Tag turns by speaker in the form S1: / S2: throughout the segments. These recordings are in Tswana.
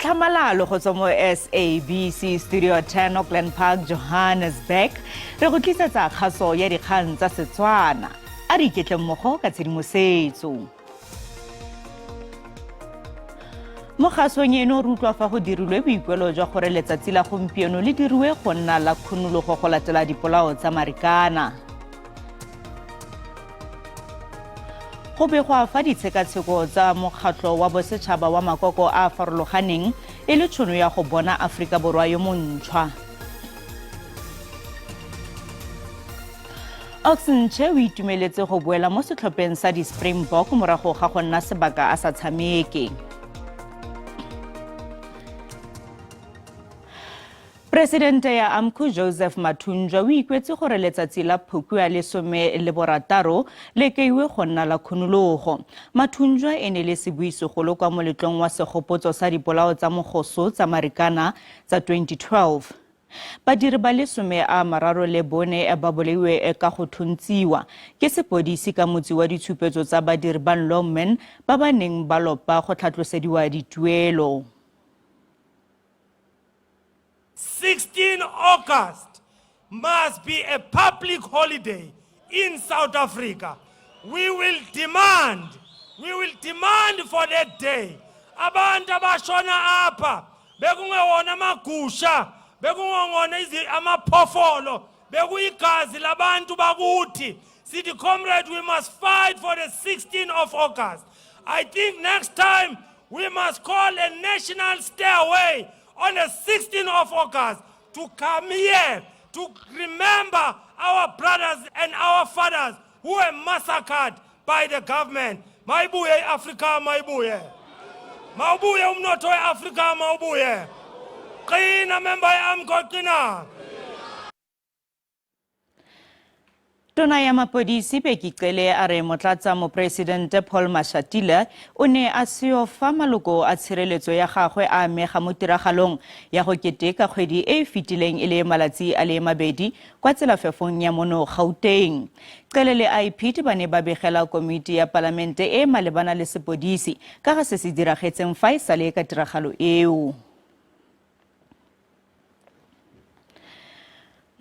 S1: Tlhamalalo go tswa mo SABC Studio 10 Auckland Park, Johannesburg, re go tlisetsa kgaso ya dikgang tsa Setswana. A re iketle mmogo ka tshedimosetso. Mo kgasong eno re utlwa fa go dirilwe boikuelo jwa gore letsatsi la gompieno le diriwe go nna la khunologo go latela dipolao tsa Marikana. Go begwa fa ditshekatsheko tsa mokgatlho wa bosetšhaba wa makoko a a farologaneng e le tšhono ya go bona Aforika Borwa yo montšhwa. Ox Nche o itumeletse go boela mo setlhopheng sa di-Springbok morago ga go nna sebaka a sa tshameke. Presidente ya AMCU Joseph Mathunjwa o ikwetse gore letsatsi la Phukwi a lesome le borataro le kaiwe go nna la khunologo. Mathunjwa e ne le sebui segolo kwa moletlong wa segopotso sa dipolao tsa mogoso tsa Marikana tsa 2012. Badiri ba le 34 ba bolaiwe ka go thuntsiwa ke sepodisi ka motsi wa ditshupetso tsa badiri ba Lonmin ba ba neng ba lopa go tlhatlosediwa dituelo.
S2: 16 August must be a public holiday in South Africa. We will demand, we will demand for that day. Abantu abashona apha bekungewona amagusha, bekungewona amaphofolo, bekuyigazi labantu bakuthi. Sithi comrade, we must fight for the 16th of August. I think next time we must call a national stairway on the 16th of August to come here to remember our brothers and our fathers who were massacred by the government. Mayibuye iAfrika, mayibuye. Mawubuye umnotho weAfrika, mawubuye. Qina member yeAMCU, qina.
S1: Tona ya mapodisi Bheki Cele a re motlatsa moporesidente Paul Mashatile o ne a seo fa maloko a tshireletso ya gagwe a amega mo tiragalong ya go keteka kgwedi e e fetileng e le malatsi a le mabedi kwa tselafefong ya mono Gauteng. Cele le IPID ba ne ba begela komiti ya palamente e e malebana le sepodisi ka ga se se diragetseng fa e sale ka tiragalo eo.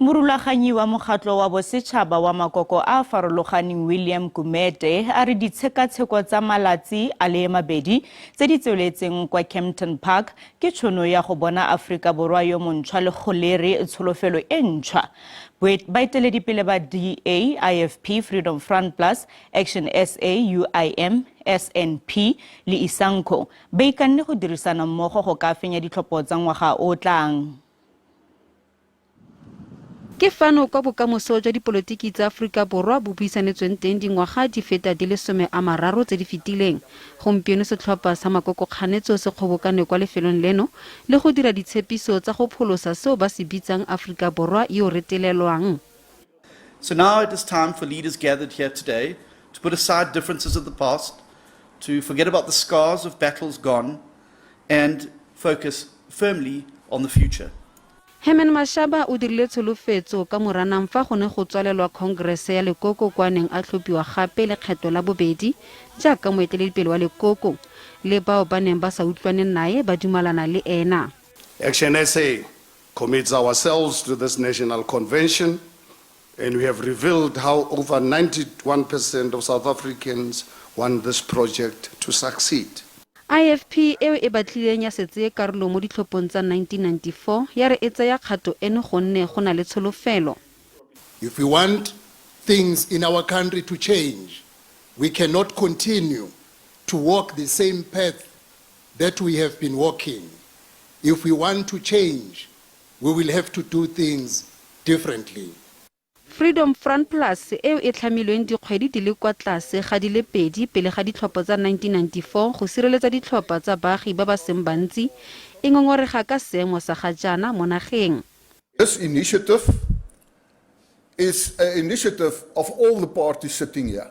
S1: Morulaganyi wa mokgatlo wa bosetšhaba wa makoko a a farologaneng William Gumede a re ditshekatsheko tsa malatsi a le mabedi tse di tsweletseng kwa Kempton Park ke tšhono ya go bona Aforika Borwa yo montšhwa le go lere tsholofelo e ntšhwa. Baeteledipele ba DA, IFP, Freedom Front Plus, Action SA, UIM, SNP le Isanco ba ikanne go dirisana mmogo go ka fenya ditlhopho tsa ngwaga o o tlang.
S3: Ke fano kwa bokamoso jwa dipolotiki tsa Aforika Borwa bo buisanetsweng teng dingwaga di feta di le 30 tse di fetileng. Gompieno setlhopha sa makokokganetso se kgobokane kwa lefelong leno le go dira ditshepiso tsa go pholosa seo ba se bitsang Aforika Borwa yo retelelwang.
S4: So now it is time for leaders gathered here today to put aside differences of the past, to forget about the scars of battles gone, and focus firmly on the future.
S3: Herman Mashaba o dirile tsholofetso ka Moranang fa go ne go tswalelwa khonkerese ya lekoko kwa a neng a tlhophiwa gape lekgetlo la bobedi jaaka moeteledipele wa lekoko, le bao ba neng ba sa utlwane nae ba dumalana le ena.
S5: Action SA commits ourselves to this national convention and we have revealed how over 91% of South Africans want this project to succeed.
S3: IFP eo e batlileng ya se tseye karolo mo ditlhophong tsa 1994 ya re e tsaya kgato eno gonne go na le tsholofelo.
S5: If we want things in our country to change, we cannot continue to walk the same path that we have been walking. If we want to change, we will have to do things differently.
S3: Freedom Front Plus, eo e tlhamilweng dikgwedi di le kwa tlase ga di le pedi pele ga ditlhopho tsa 1994 go sireletsa ditlhopha tsa baagi ba ba seng bantsi, e ngongorega ka seemo sa ga jaana mo nageng.
S5: This initiative is an initiative of all the parties sitting here.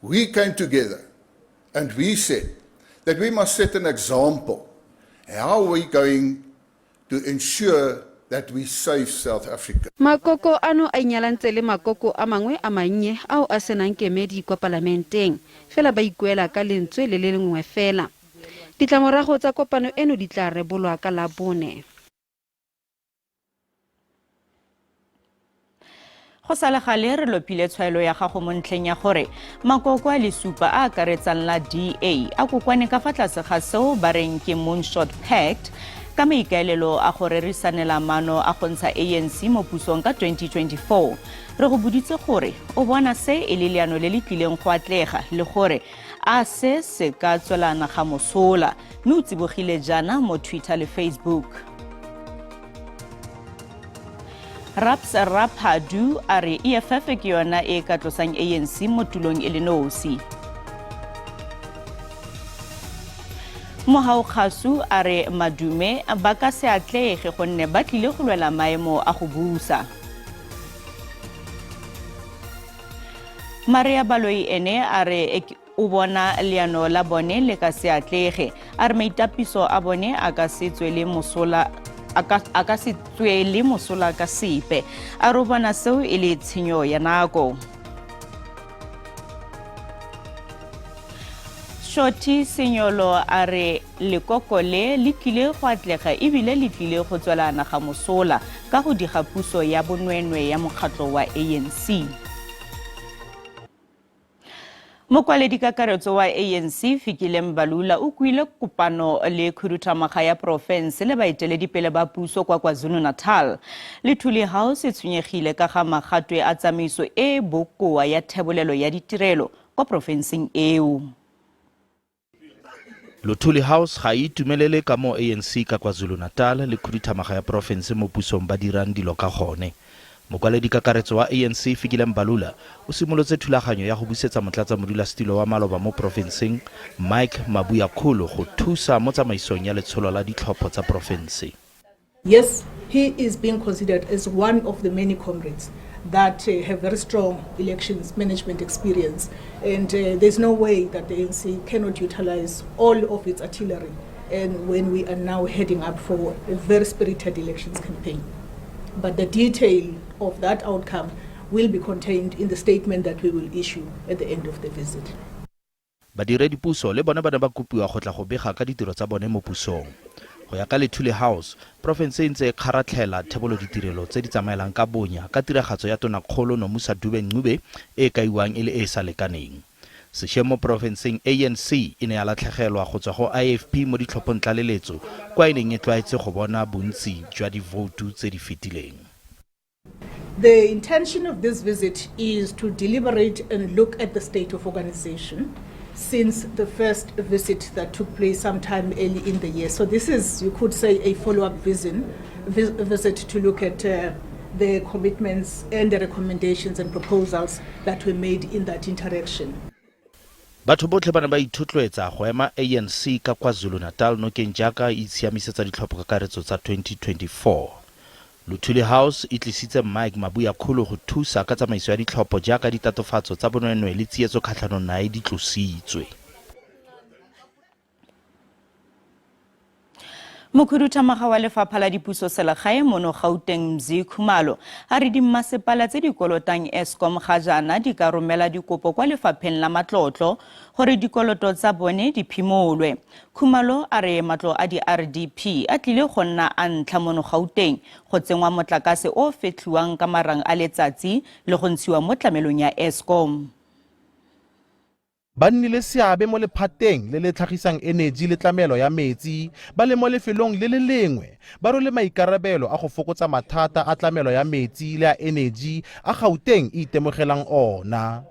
S5: We came together and we said that we must set an example. How are we going to ensure that we save South Africa?
S3: Makoko ano a inyalantse le makoko a mangwe a mannye ao a senang kemedi kwa palamenteng, fela ba ikuela ka lentswe le le lengwe fela. Ditlamorago tsa kopano eno di tla rebolwa ka Labone.
S1: Go sa le gale re lopile tshwaelo ya gago mo ntlheng ya gore makoko a le supa a akaretsang la DA a kokwane ka fa tlase ga seo ba reng ke Moonshot Pact ka maikaelelo a go rerisanela maano a go ntsha ANC mo pusong ka 2024. Re go boditse gore o bona se e le leano le le tlileng go atlega le gore a se se ka tswela naga mosola, mme o tsibogile jaana mo Twitter le Facebook. Raps Raphadu a re EFF ke yona e ka tlosang ANC mo tulong e le nosi. Mohau Kgasu a re madume ba ka se atlege gonne ba tlile go lwela maemo a go busa. Maria Baloi ene a re o bona leano la bone le ka se atlege. A re maitapiso a bone a ka se tswele mosola a ka se tswele mosola ka sepe. A re o bona seo e le tshenyo ya nako. Shoti Senyolo a re lekoko le le tlile go atlega ebile le tlile go tswela naga mosola ka go diga puso ya bonweenwee ya mokgatlo wa ANC. Mokwaledi kakaretso wa ANC Fikile Mbalula o kuile kopano le khuduthamaga ya porofense le baeteledipele ba puso kwa KwaZulu-Natal. Lethuli House e tshwenyegile ka ga magatwe a tsamaiso e e bokoa ya thebolelo ya ditirelo kwa porofenseng eo.
S6: Luthuli House ga e itumelele ka moo ANC ka KwaZulu-Natal le khuduthamaga ya porofense mo pusong ba dirang dilo ka gone. Mokwaledikakaretso wa ANC Fikile Mbalula o simolotse thulaganyo ya go busetsa motlatsamodulasetilo wa maloba mo porofenseng Mike Mabuyakhulu go thusa mo tsamaisong ya letsholo la ditlhopho tsa porofense.
S7: Yes, he is being considered as one of the many comrades that have very strong elections management experience, and there's no way that the ANC cannot utilize all of its artillery and when we are now heading up for a very spirited elections campaign. But the detail of that outcome will be contained in the statement that we will issue at the end of the visit.
S6: Badiredipuso le bone ba ne ba kopiwa go tla go bega ka ditiro tsa bone mo pusong. Go ya ka Lethule House, porofense e ntse e kgaratlhela thebolo ditirelo tse di tsamaelang ka bonya ka tiragatso ya Tonakgolo Nomusa Dube-Ncube e e kaiwang e le e e sa lekaneng. Sešweng mo porofenseng ANC e ne ya latlhegelwa go tswa go IFP mo ditlhophong tlaleletso kwa e neng e tlwaetse go bona bontsi jwa divoutu tse di fetileng.
S7: The intention of this visit is to deliberate and look at the state of organization since the first visit that took place sometime early in the year. So this is, you could say, a follow-up visit to look at the commitments and the recommendations and proposals that were made in that interaction.
S6: Batho botlhe ba ne ba ithotloetsa go ema ANC ka KwaZulu-Natal nokeng jaaka e itshiamisetsa ditlhopho kakaretso tsa 2024. Luthuli House e tlisitse Mike Mabuyakhulu go thusa ka tsamaiso ya ditlhopho jaaka ditatofatso tsa bonweenwee le tsietso kgatlhanong nae di tlositswe.
S1: Mokhuduthamaga wa lefapha la dipuso selegae mono Gauteng Mzi Khumalo a re dimmasepala tse di kolotang Eskom ga jaana di ka romela dikopo kwa lefapheng la matlotlo gore dikoloto tsa bone di phimolwe. Khumalo a re matlo a di-RDP a tlile go nna a ntlha mono Gauteng go tsenngwa motlakase o fetlhiwang ka marang a letsatsi le go ntshiwa mo tlamelong ya Eskom.
S8: Ba nnile seabe mo lephateng le le tlhagisang eneji le tlamelo ya metsi ba le mo lefelong le le lengwe, ba rwele maikarabelo a go fokotsa mathata a tlamelo ya metsi le a eneji a Gauteng e itemogelang ona.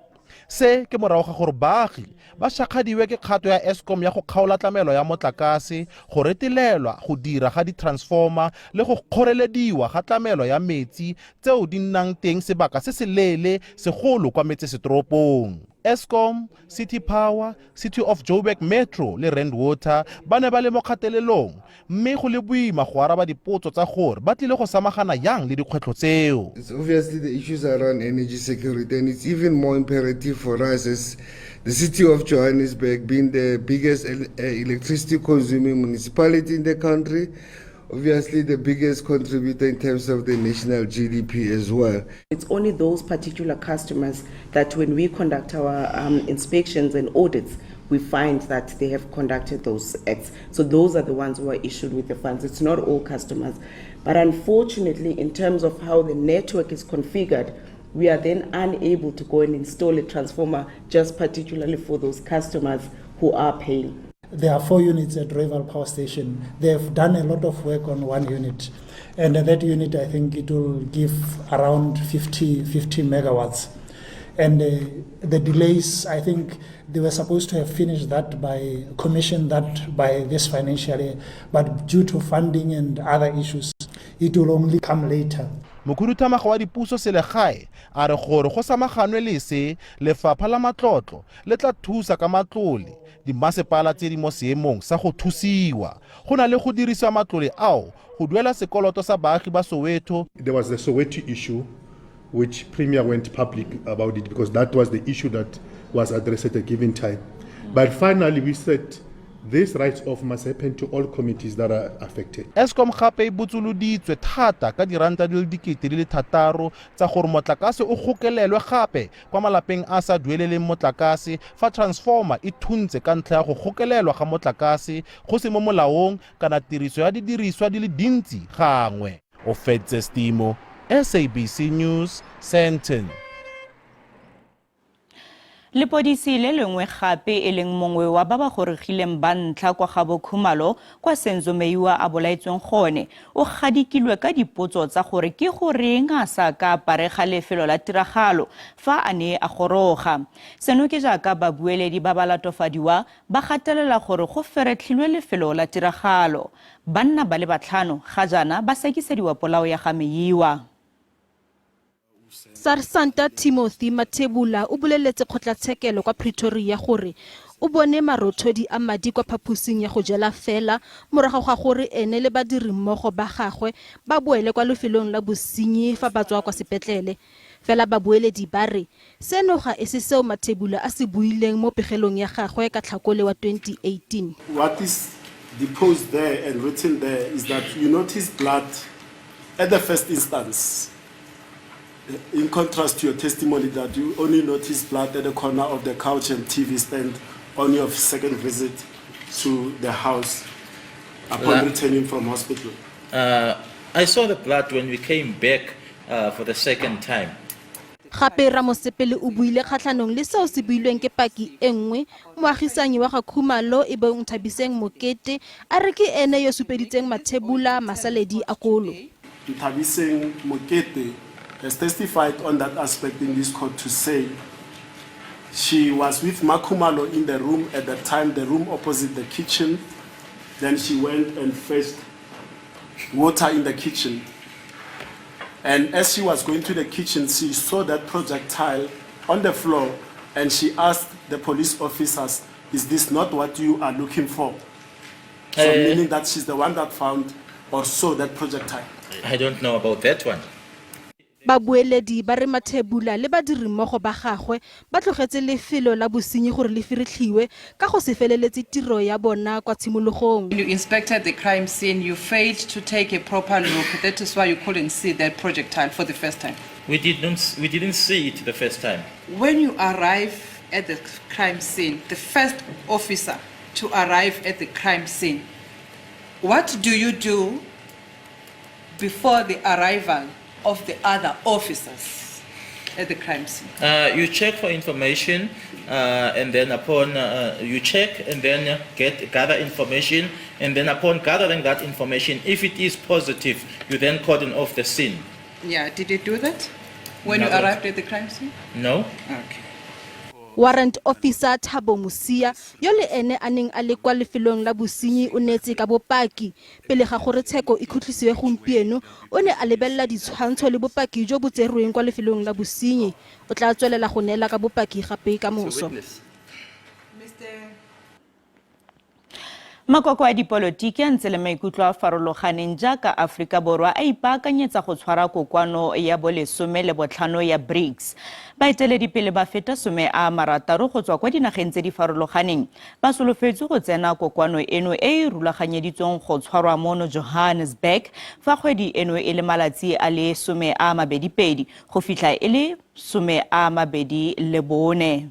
S8: Se ke morago ga gore baagi ba šakgadiwe ke kgato ya Eskom ya go kgaola tlamelo ya motlakase, go retelelwa go dira ga di-transformer le go kgorelediwa ga tlamelo ya metsi tseo di nnang teng sebaka se seleele segolo kwa metsesetoropong. Eskom, City Power, City of Joburg Metro le Rand Water ba ne ba le mo kgatelelong mme go le boima go araba dipotso tsa gore ba tlile go samagana yang le dikgwetlho tseo.
S9: It's obviously the issues around energy security, and it's even more imperative for us as the city of Johannesburg being the biggest electricity consuming municipality in the country, obviously the biggest contributor in terms of the national GDP as well.
S10: It's only those particular customers that when we conduct our inspections and audits, we find that they have conducted those acts. So those are the ones who are issued with the funds. It's not all customers. But unfortunately, in terms of how the network is configured, we are then unable to go and install a transformer just particularly for those customers who are paying.
S11: There are 4 units at Rooiwal Power Station. They have done a lot of work on 1 unit. And that unit, I think it will give around 50 megawatts. And the delays, I think they were supposed to have finished that by, commissioned that by this financial year. But due to funding and other issues, it will only come later.
S8: Mokhuduthamaga wa dipuso selegae a re gore go samaganwe le se, lefapha la matlotlo le tla thusa ka matlole dimasepala tse di mo seemong sa go thusiwa go na le go dirisa matlole ao go duela sekoloto sa baagi ba Soweto.
S12: There was the Soweto issue, which Premier went public about it because that was the issue that was addressed at a given time. But finally we said this write-off must happen to all committees that are affected.
S8: Eskom gape e botsoloditswe thata ka diranta di le 6,000 tsa gore motlakase o gokelelwe gape kwa malapeng a sa dueleleng motlakase fa transformer e thuntse ka ntlha ya go gokelelwa ga motlakase go se mo molaong kana tiriso ya didiriswa di le dintsi gangwe. Ofetse Stimo, SABC News, Sandton.
S1: Lepodisi le lengwe gape e leng mongwe wa ba ba gorogileng ba ntlha kwa ga Bokhumalo kwa Senzo Meyiwa a bolaetsweng gone o gadikilwe ka dipotso tsa gore ke goreng a sa ka aparega lefelo la tiragalo fa a ne a goroga. Seno ke jaaka babueledi ba ba latofadiwa ba gatelela gore go feretlhilwe lefelo la tiragalo. Banna ba le batlhano ga jaana ba sekisediwa polao ya ga Meyiwa.
S13: Sersanta Timothy Mathebula o boleletse kgotlatshekelo kwa Pretoria gore o bone marothodi a madi kwa phaposing ya go jela fela morago ga gore ene le badirimmogo ba gagwe ba boele kwa lefelong la bosenyi fa ba tswa kwa sepetlele. Fela babueledi ba re seno ga e se seo Mathebula a se buileng mo pegelong ya gagwe ka Tlhakole wa 2018.
S14: What is deposed there and written there is that you notice blood at the first instance, in contrast to your testimony that you only noticed blood at the corner of the couch and TV stand on your second visit to the house upon returning from hospital.
S15: I saw the blood when we came back for the second time.
S13: Gape Ramosepele o buile kgatlhanong le seo se builweng ke paki e nngwe, moagisanyi wa ga Khumalo e bong Nthabiseng Mokete, a re ke ene yo supeditseng Mathebula masaledi a kolo.
S14: Nthabiseng Mokete has testified on that aspect in this court to say she was with Makhumalo in the room at the time, the room opposite the kitchen. Then she went and fetched water in the kitchen. And as she was going to the kitchen, she saw that projectile on the floor and she asked the police officers, is this not what you are looking for? So meaning that she's the one that found or saw that projectile.
S15: I don't know about that one.
S13: Babueledi ba re Mathebula le badirimmogo ba gagwe ba tlogetse lefelo la bosenyi gore le feretlhiwe ka go se feleletse tiro ya bona kwa tshimologong.
S16: When you inspected the crime scene, you failed to take a proper look. That is why you couldn't see that projectile for the first time.
S15: We didn't see it the first time.
S16: When you arrive at the crime scene, the first officer to arrive at the crime scene, what do you do before the arrival of the other officers at the crime scene?
S15: You check for information, and then upon, you check and then gather information, and then upon gathering that information, if it is positive, you then cordon off the scene.
S16: Yeah, did you do that when you
S15: No.
S16: arrived at the crime scene?
S15: No.
S16: Okay.
S13: Warrant Officer Thabo Mosia yo le ene a neng a le kwa lefelong la bosenyi o neetse ka bopaki pele ga gore tsheko e khutlisiwe gompieno. O ne a lebelela ditshwantsho le bopaki jo bo tserweng kwa lefelong la bosenyi. O tla tswelela go neela ka bopaki gape ka moso.
S1: Makoko a dipolotiki a ntse le maikutlo a farologaneng jaaka Aforika Borwa a ipaakanyetsa go tshwara kokoano ya bolesome le botlhano ya BRICS. Baeteledipele ba feta 60 go tswa kwa dinageng tse di farologaneng ba solofetswe go tsena kokoano eno e e rulaganyeditsweng go tshwarwa mono Johannesburg fa kgwedi eno e le malatsi a le 22 go fitlha e le 24.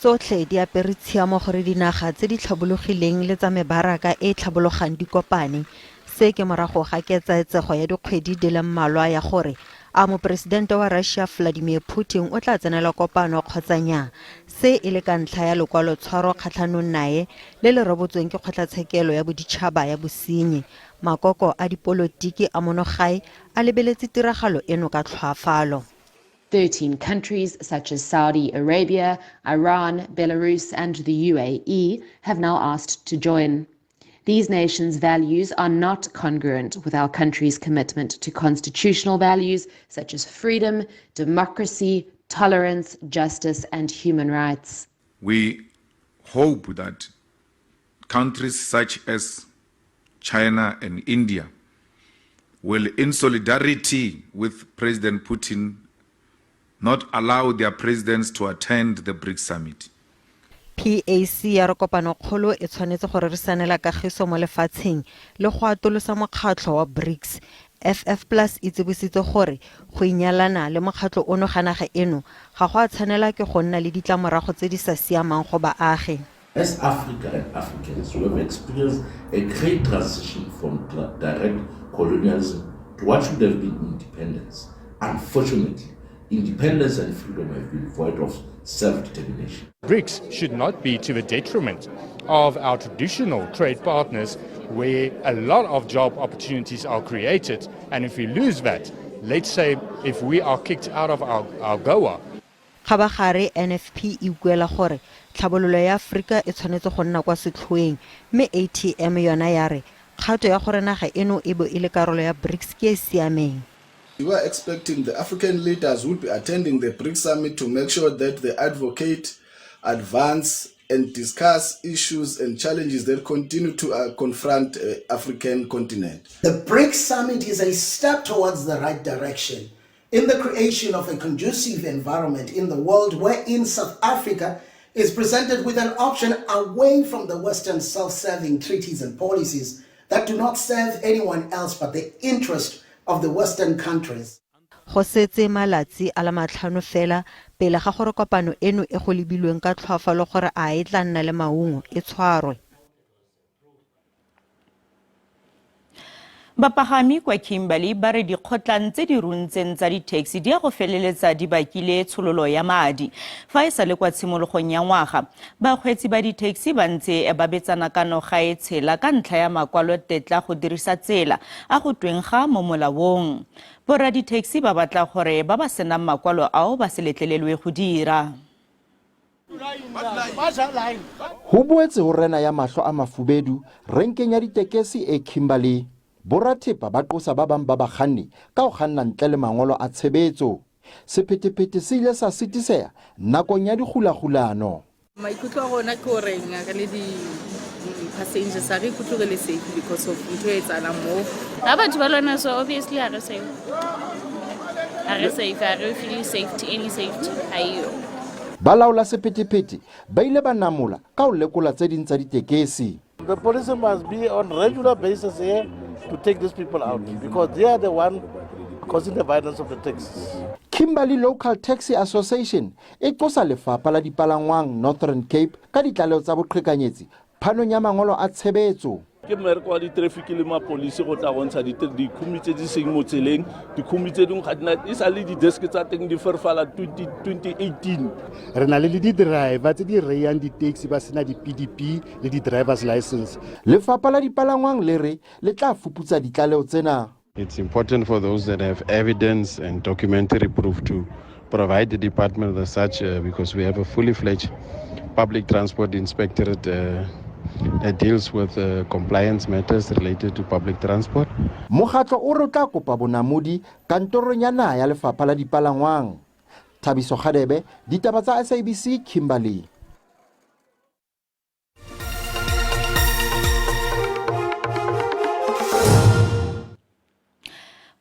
S17: Tsotlhe di apere tshiamo gore dinaga tse di tlhabologileng le tsa mebaraka e e tlhabologang di kopane. Se ke morago ga ketsaetsego ya dikgwedi di le mmalwa ya gore a moporesidente wa Russia Vladimir Putin o tla tsenela kopano kgotsa nyaa, se e le ka ntlha ya lokwalotshwaro kgatlhanong nae le le rebotsweng ke kgotlatshekelo ya boditšhaba ya bosenyi. Makoko a dipolotiki a mono gae a lebeletse tiragalo eno ka tlhoafalo.
S18: 13 countries such as Saudi Arabia, Iran, Belarus, and the UAE have now asked to join. These nations' values are not congruent with our country's commitment to constitutional values such as freedom, democracy, tolerance, justice, and human rights.
S19: We hope that countries such as China and India will, in solidarity with President Putin, not allow their presidents to attend the BRICS summit.
S17: PAC ya re kopanokgolo e tshwanetse go rerisanela kagiso mo lefatsheng le go atolosa mokgatlho wa BRICS. FF Plus e tsibositse gore go inyalana le mokgatlho ono ga naga eno ga go a tshwanela ke go nna le ditlamorago tse di sa siamang go baagi.
S20: As Africa and Africans, we have experienced a great transition from direct colonialism to what should have been independence. Unfortunately, independence and freedom have been void of self-determination.
S21: BRICS should not be to the detriment of our traditional trade partners where a lot of job opportunities are created. And if we lose that, let's say if we are kicked out of our, our GOA,
S17: Kgabagare, NFP e ikuela gore tlhabololo ya Aforika e tshwanetse go nna kwa setlhoeng mme ATM yona ya re kgato ya gore naga eno e bo e le karolo ya BRICS ke e siameng.
S22: We are expecting the African leaders who will be attending the BRICS summit to make sure that they advocate, advance and discuss issues and challenges that continue to uh, confront uh, African continent.
S23: The BRICS summit is a step towards the right direction in the creation of a conducive environment in the world wherein South Africa is presented with an option away from the Western self-serving treaties and policies that do not serve anyone else but the interest of the Western countries.
S17: Go setse malatsi a le matlhano fela pele ga gore kopano eno e go lebilweng ka tlhoafalo gore a e tla nna le maungo e tshwarwe.
S1: Bapagami kwa Kimberley ba re dikgotlang tse di runtseng tsa di-taxi di ya go feleletsa di bakile tshololo ya madi. Fa e sa le kwa tshimologong ya ngwaga, bakgweetsi ba di-taxi ba ntse ba betsana ka noga e tshela ka ntlha ya makwalotetla go dirisa tsela a go tweng ga mo molaong. Borra di-taxi ba batla gore ba ba senang makwalo ao ba se letlelelwe go dira.
S24: Ho boetse ho rena ya mahlo a mafubedu renkeng ya ditekesi e Kimberley. Borathepa ba qosa ba bang ba bakganni ka ho kganna ntle le mangolo a tshebetso. Sephethephethe se ile sa sitiseha nakong ya dikgulakgulano.
S25: Maikutlo a rona ke goreng re le di-passengers ga re ikutlwe re le safe because of ntho e etsahalang moo.
S26: Ha batho ba lwana so obviously ha re safe. Ha re safe, ha re feel safety, any safety ha eyo.
S24: Balaola sephethephethe ba ile ba namola ka ho lekola tse ding tsa ditekesi.
S27: The police must be on regular basis here to take these people out because they are the one causing the violence of the taxis.
S24: Kimberley Local Taxi Association e qosa lefapha la dipalangwang Northern Cape ka ditlaleho tsa boqhekanyetsi phanong ya mangolo a tshebetso.
S28: Ke mmereko wa di-traffic le mapolisi go tla go ntsha dikhumi tse di seng mo tseleng. Dikhumi tse dingwe ga di na, e sa le di-desk tsa teng di ferefala 2018.
S29: Re na le le di-driver tse di reyang di-taxi ba sena di-PDP le di-driver's license.
S24: Lefapha la dipalangwang le re le tla fuputsa ditlaleho tsena.
S30: It's important for those that have evidence and documentary proof to provide the department with such, because we have a fully fledged public transport inspectorate that deals with compliance matters related to public transport.
S24: Mokgatlo o re o tla kopa bonamodi kantorong ya naha ya lefapha la dipalangwang. Thabiso Kgadebe, ditaba tsa SABC, Kimberley.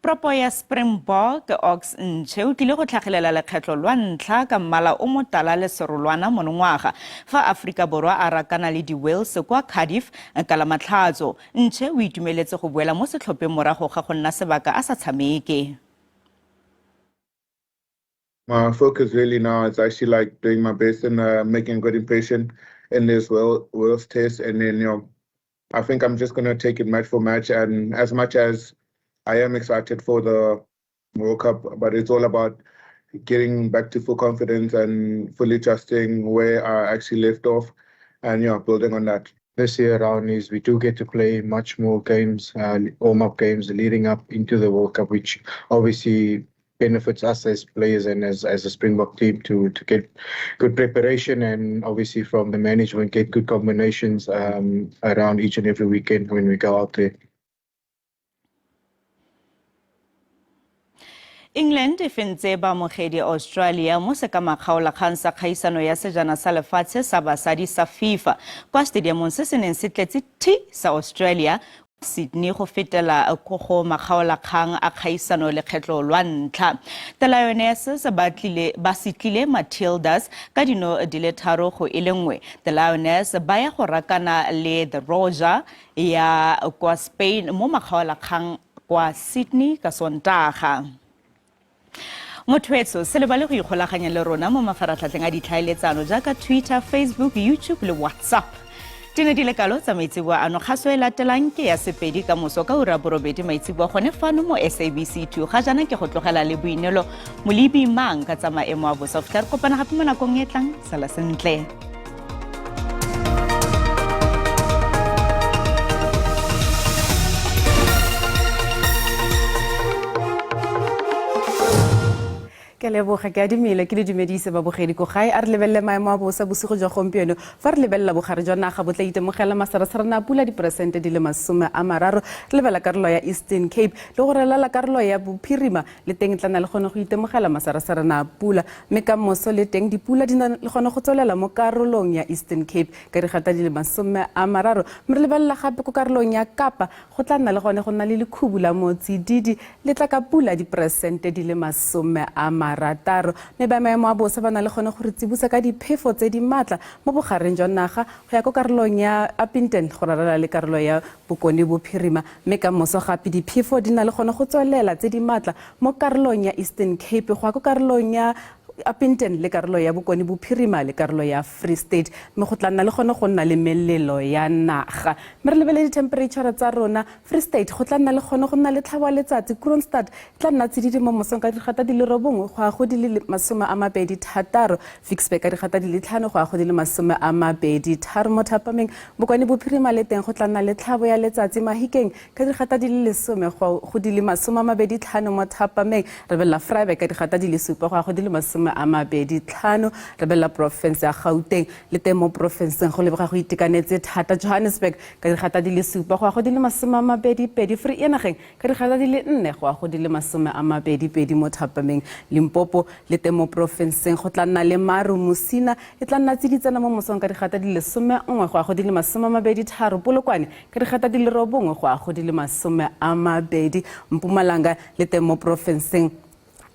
S1: Propo ya Springbok Ox Nche o tlile go tlhagelela lekgetlo lwa ntlha ka mmala o motala le serolwana monongwaga fa Aforika Borwa a rakana le di-Wales kwa Cardiff ka la Matlhatso. Nche o itumeletse go boela mo setlhopheng morago ga go nna sebaka a sa tshameke.
S2: My focus really now is actually like doing my best and making a good impression in this Wales test, and then I think I'm just going to take it match for match. And as much as I am excited for the World Cup, but it's all about getting back to full confidence and fully trusting where I actually left off, and building on that.
S3: This year around is we do get to play much more games, warm-up games leading up into the World Cup, which obviously benefits us as players and as a Springbok team to get good preparation, and obviously from the management get good combinations around each and every weekend when we go out there.
S1: England e fentse baamogedi Australia mo sekamakgaolakgang sa kgaisano ya sejana sa lefatshe sa basadi sa FIFA kwa stadiumong se se neng se tletse thi sa Australia Sydney go fetela ko go makgaolakgang a kgaisano lekgetlo lwa ntlha. The Lionesses ba setlile Matildas ka dino di le 3-1. The Lioness ba ya go rakana le The Roja ya kwa Spain mo makgaolakgang kwa Sydney ka Sontaga. Motho se lebale go ikgolaganya le rona mo mafaratlhatlheng a ditlhaeletsano jaaka Twitter, Facebook, YouTube le WhatsApp. Di ne di le kalo tsa maitseboa ano. Kgaso e latelang ke ya Sepedi ka moso ka ura 8 maitseboa gone fano mo SABC 2. Ga jaana ke go tlogela le Boineelo Molebi Mang ka tsa maemo a bosa. Fitlha re kopana gape mo nakong e tlang, sala sentle.
S4: Ke leboga, ke adimile, ke le dumedise babogedi ko gae. A re lebelele maemo a bosa bosigo jwa gompieno. Fa re lebelela bogare jwa naga bo tla itemogela masarasarana a pula diperesente di le 30. Re lebelela karolo ya Eastern Cape le go relala karolo ya Bophirima le teng tla na le gone go itemogela masarasarana a pula, mme ka moso le teng dipula di na le gone go tswelela mo karolong ya Eastern Cape ka digata di le 30. Mme re lebelela gape ko karolong ya Kapa, go tla nna le gone go nna le lekhubu la motsididi le tla ka pula diperesente di le 60. Mme ba maemo a bosa ba na le gone go re tsibosa ka diphefo tse di maatla mo bogareng jwa naga go ya ko karolong ya Upington go rarela le karolo ya Bokone Bophirima, mme ka moso gape diphefo di na le gone go tswelela tse di maatla mo karolong ya Eastern Cape go ya ko karolong ya Upington le karolo ya Bokone Bophirima le karolo ya Free State, mme go tla nna le gone go nna le melelo ya naga. Mme re lebelele di-temperature tsa rona. Free State go tla nna le gone go nna le tlhabo ya letsatsi. Kroonstad e tla nna tsididi mo mosong ka digata di le 9 go ya go di le 26, Ficksburg ka digata di le 5 go ya go di le 23 mo thapameng. Bokone Bophirima le teng go tla nna le tlhabo ya letsatsi. Mahikeng ka digata di le 10 go ya go di le 25 mo thapameng. Re belela Vryburg ka digata di le 7 go ya go di le 25. Re belela porofense ya Gauteng le teng mo porofenseng go lebega go itekanetse thata. Johannesburg ka digata di le 7 go ya go di le 22. Vereeniging ka digata di le 4 go ya go di le 22 mo thapameng. Limpopo le teng mo porofenseng go tla nna le maru. Musina e tla nna tsiditsana mo mosong ka digata di le 11 go ya go di le 23. Polokwane ka digata di le 9 go ya go di le 20. Mpumalanga le teng mo porofenseng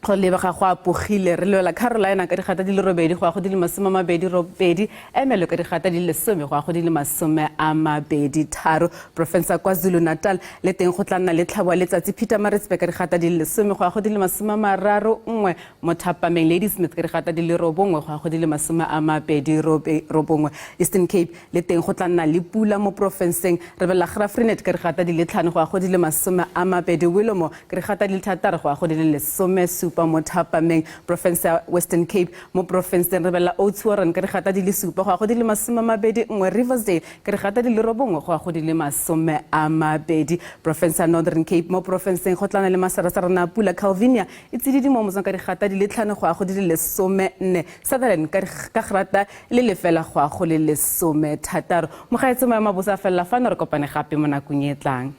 S4: go lebega go apogile. Re lwela Carolina ka digata di le 8 go ya go di le 28. Emelo ka digata di le 10 go ya go di le 23. Porofense ya KwaZulu Natal le teng go tla nna le tlhabo ya letsatsi. Pietermaritzburg ka digata di le 10 go ya go di le 31 mo thapameng. Ladysmith ka digata di le 9 go ya go di le 29. Eastern Cape le teng go tla nna le pula mo porofenseng. Re belela Graaff-Reinet ka digata di le 5 go ya go di le 20. Willowmore ka digata di le 6 go ya go di le 17 mo thapameng. Porofense ya Western Cape mo porofenseng re belela Oudtshoorn ka digata di le 7 go ya go di le 21. Riversdale ka digata di le 9 go ya go di le 20. Porofense ya Northern Cape mo porofenseng go tla nna le masarasarana a pula. Calvinia e tsididi mo mosong ka digata di le 5 go ya go di le 14. Sutherland ka grata le lefela go ya go le 16. Mogaetsho maemo a bosa a felela fano, re kopane gape mo nakong e tlang.